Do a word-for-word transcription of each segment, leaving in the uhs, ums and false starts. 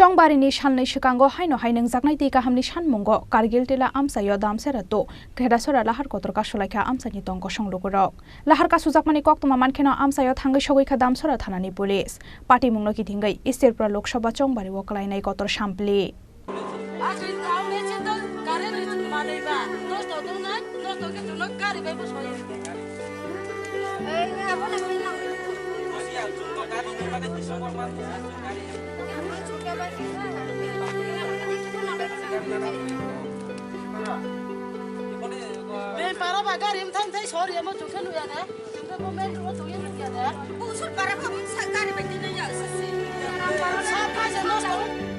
Chongbarini salnwi swkango haino hai nwngjaknai twi kahamni sanmungo Kargil tila amchaio Damsera to Khedasora lahar kotor kasulaikha amchaini tong kosong lukurok. Lahar kasujakmani koktwma mankheno amchaio thangwi sogwikha Damsora thanani police. Patimungno kithingwi Istirpura Lok Sabha Chongbario kwlainai kotor sampli. Beng para ba gari mthang thai sori amo chukhe nuya na.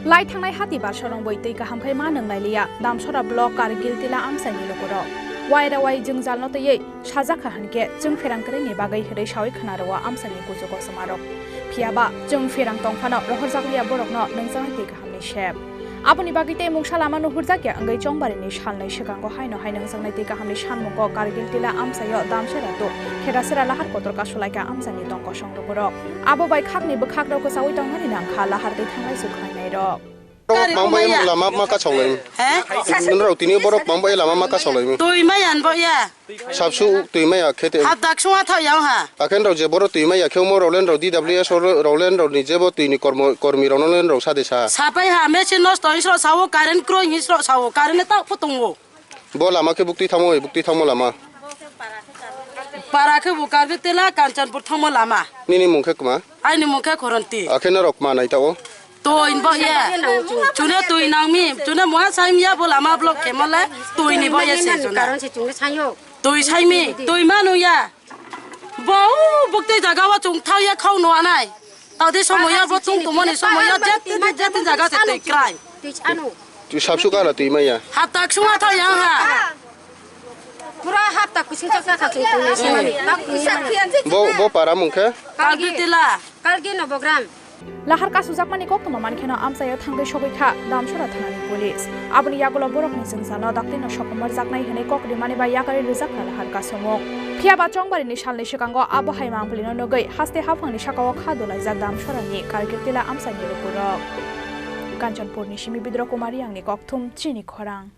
Lai thangnai hati barsa rong bai twi kaham khai ma nwngnai liya Damsora block Kargil tila amchaini lukurok. Waira wai jwngjal no twiwi sajak kha hwnkhe chwng pherang kwrwini bagwi hwnwi sawi khna rwo amchaini kuchugo somarok. Phiya ba chwng pherang tong phano rohorjak liya borokno nwngjak twi kaham. Hamni sep. Aboni bagwi tei mungsa lama nuhurjakya wngwi Chongbarini salnwi swkango haino hai nungjaknai tei kahamni sanmungo Kargil tila amchaio Damsera to Khedasera lahar kotor kasulaikha amchaini tong kosong lukurok. Abo bai khakni bwkhakrok kwchaui tongmani nangkha lahar tei thanglai sukhlainairok. Borok mangbai lama ma kasaulai. He? Nwnrok tini borok mangbai lama ma kasaulai. Twi maya anbo ya. Sapsu twi maya khe te. Hapta ksung athaw yang ha. Akhe nrok je boro twi maya khe omo rok le nrok D W S rok le nrok ni jebo twi ni kormo, kormi rok no le nrok sa de sa. Sapai ha machine nosto hinsrok sao, current kroi hinsrok sao, current tak pho tongo. Bo lama khe buktwi thangmo, buktwi thangmo lama. Para khe bo Karbi tela Kanchanpur thangmo lama. Nini mung khe kma? Aini mung khe Khoronti. Akhe norok ma nai ta o? Twi bo ye. Chune twi nangmi, chune muha saimya bo lama block khemale twi ni bo ye se chune. Karon se chungle sayo. Twi saimi, twi manu ya. Bo bukti jaga o chung thau ya khau no anai. Tadi somoya bo chung tumoni somoya jati jati jaga se twi krai. Twi sanu. Twi sapsu kala twi maya. Hapta ksung athaw yang ha. Pura hapta kusung chak chak chak chak. Bo, bo para mung khe? Kalgi tila. Kalgi Nobogram. Lahar kasujakmani koktwma mankheno amchaio thangwi sogwikha Damsora thanani police. Aboni yagulo borokni jwngjalno dakti no sokomor jaknai hwnwi kok rimani bai yakarwi rwjakha lahar kasumung. Phiya ba Chongbarini salni swkango abo hai mangpilino nugwi haste haphangni sakao kha dolaijak Damsorani Kargil tila amchaini lukurok. Kanchanpurni simi Bidro Kumar Yangni kokthum chini khorang.